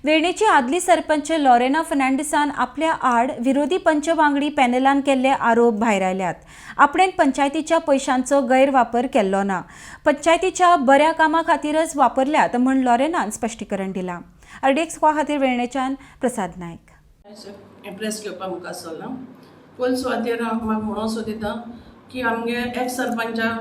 वेर्णेची आदली सरपंच लॉरेना फर्नांडीसान आपल्या आड विरोधी पंच वांगडी पॅनलान केल्ले आरोप भायरायल्यात. आपणेन पंचायतीच्या पयशांचो गैरवापर केल्लो ना, पंचायतीच्या बऱ्या कामा खातीरच वापरल्यात म्हूण लॉरेनान स्पश्टीकरण दिलां. आरडीएक्स खातीर वेर्णेच्यान प्रसाद नायक. प्रेस घेवपा मुखार सरलां. पयले सुवातेर हांव म्हाका म्हणूंक सोदिता की आमगे एक्स सरपंचा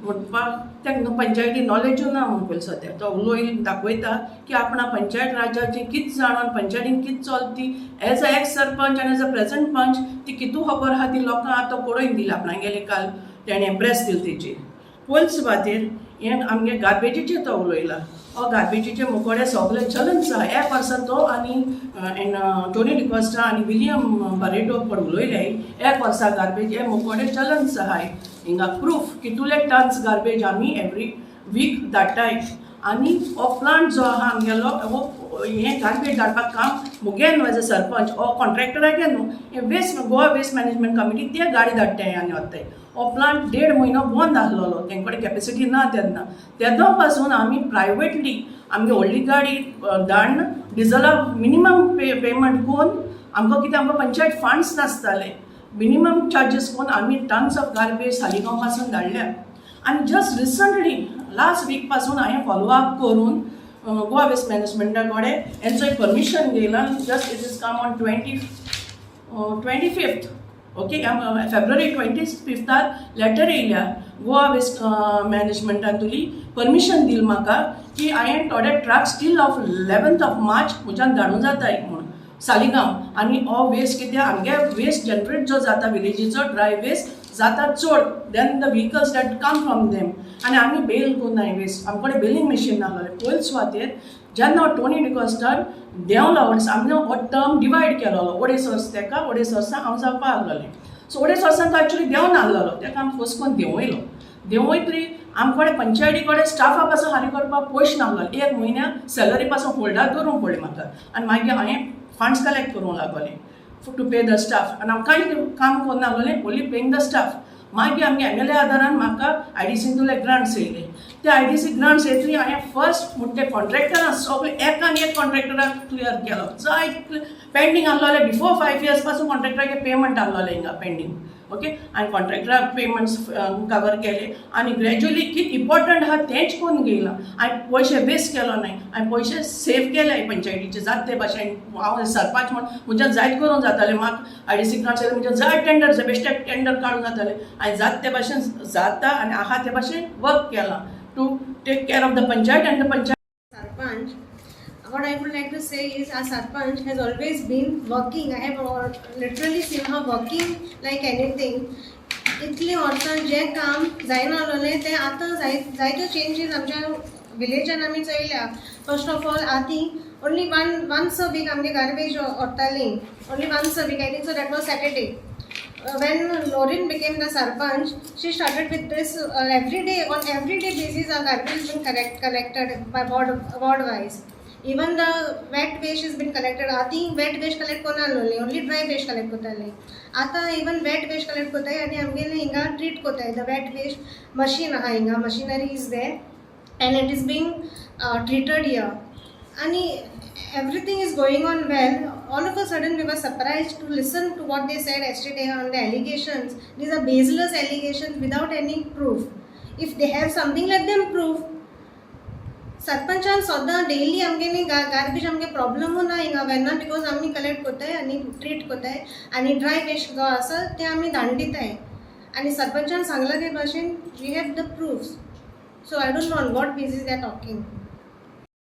म्हणपाक तांकां पंचायती नॉलेजूय ना म्हूण. पयले सुवातेर तो उलोय दाखयता की आपणा पंचायत राज्याची कितें जाणा, पंचायतीन कितें चलता ती. एज अ एक्स सरपंच आनी एज अ प्रेझेंट पंच ती कितू खबर आहा ती लोकांक आतां पळोवन दिली आपणागेले. काल तेणें प्रेस दिली तेची. पयले सुवातेर हें आमगे गार्बेजीचेर तो उलयला. हो गार्बेजीचे मुकोडे सगळे चलन्स आहा. एक वर्सा तो आनी टोनी डिकॉस्टा आनी विलियम बारेटो पण उलयले, एक वर्सा गार्बेज हे मुकोडे चलन्स आहाय. हिंगा प्रूफ कितुले टन्स गार्बेज आमी एवरी वीक धाडटाय. आनी हो प्लांट जो आहा आमगेलो, हो हें गार्बेज धाडपाक काम मुगे न्हू एज अ सरपंच, हो कॉन्ट्रॅक्टरागे न्हू. हें waste Goa waste management committee ते गाडी धाडटाय आनी वताय. हो प्लांट देड म्हयनो बंद आसलेलो, तेंचे कडेन कॅपेसिटी ना तेन्ना. तेदो पासून आमी प्रायवेटली आमगे व्हडली गाडी धाडून डिजला मिनिमम पेमेंट करून, आमकां कितें आमकां पंचायत फंड्स नासताले, मिनिमम चार्जीस करून आमी टन्स ऑफ गार्बेज सालिगांव पासून धाडल्या. आनी जस्ट रिसंटली लास्ट वीक पासून हांवें फॉलो अप करून गोवा वेस्ट मॅनेजमेंटा कडेन हेंचो एक परमिशन घेयला. Just it is come on 25th, okay, February 25थार letter येयल्या. गोवा वेस्ट मॅनेजमेंटान तुली परमिशन दिल म्हाका की हांवें थोडे trucks till of 11th of March म्हज्यान धाडूं जाताय म्हूण सालिगांव. आनी हो वेस्ट कित्याक आमगे वेस्ट जनरेट जो जाता विलेजीचो, ड्राय वेस्ट जाता चड than the vehicles that come from them. आनी आमी बेल करनाय वेस्ट, आमचे कडेन बेलिंग मशीन नासलेलें. पयले सुवातेर जेन्ना टोनी डिकॉस्टान देंवला, आमी हो टर्म डिवायड केलोलो, अडेच वर्स तेका, अडेच वर्सां हांव जावपा आहलोलें. सो अडेच वर्सां तो एक्चुली देंवना आहलोलो, तेका आमी फोर्स करून देंवयलो. देंवयतरी आमचे कडेन पंचायती कडेन स्टाफा पासून फारीक करपाक पयशे नासलेले. एक म्हयन्या सॅलरी पासून होल्डार दवरूंक पडली म्हाका आनी मागीर हांवें फंड्स कलेक्ट करूंक लागलें टू पे the staff. आनी हांव कांय काम करना लागलें, ओन्ली पेईंग the staff. मागीर आमगे एमएलए आदारान म्हाका आयडीसींतले ग्रांट्स येयले. ते आयडीसी ग्रांट्स येतली हांवें फर्स्ट म्हण ते कॉन्ट्रॅक्टरां सगळे एकान एक कॉन्ट्रॅक्टराक क्लियर केलो. जाय पेंडींग आहलोले, बिफोर 5 इयर्स पासून कॉन्ट्रॅक्टराचे पेमेंट आहलोले हिंगा पेंडींग, ओके. आनी कॉन्ट्रॅक्टराक पेमेंट्स कवर केले आनी ग्रॅज्युअली कित इम्पॉर्टंट आहा तेंच करून घेयलां. हांवें पयशे वेस्ट केलो नाय, हांवें पयशे सेव केले पंचायतीचे जात ते भाशेन. हांव सरपंच म्हण म्हज्यान जायत करूंक जातालें. म्हाका आयडीसी ग्रांट्स येयले, म्हज्यान जायत टेंडर, बेश्टे टेंडर काडूंक जातालें. हांवें जात ते भाशेन जाता आनी आहा ते भाशेन वर्क केलां to take care of the panchayat and the panchayat. Sarpanch. What I would like to say is our Sarpanch has always been working. I have literally seen her working like anything. इतलीं वर्सां जें काम जायनासलें तें आतां जायत्यो changes आमच्या विलेजान आमी चोयल्या. First of all, आदी only one once a week आमगे गार्बेज व्हरताली, only once a week. I think so that was Saturday. When Lauren became the sarpanch, she started with this every day, on everyday basis, our garbage has been collected by ward wise. Even the wet waste has been collected. आदी wet waste collect कोरनासलोली, only dry waste collect करताले. आतां even wet waste collect करताय आनी आमगेले हिंगा treat करताय. The wet waste machine आहा हिंगा, machinery is there and it is being treated here. आणि everything is going on well. All of a sudden, we were surprised to listen to what they said yesterday on the allegations. These are baseless allegations without any proof. If they have something, let them prove. सरपंचान सद्दां daily आमगेली garbage, आमगे प्रॉब्लमू ना हिंगा Venna, because आमी collect करताय आनी treat करताय आनी ड्राय वेस्ट जो आसा ते आमी धाडून दिताय. आनी सरपंचान सांगलां ते भाशेन we have the proofs, so I don't know on what basis they are talking.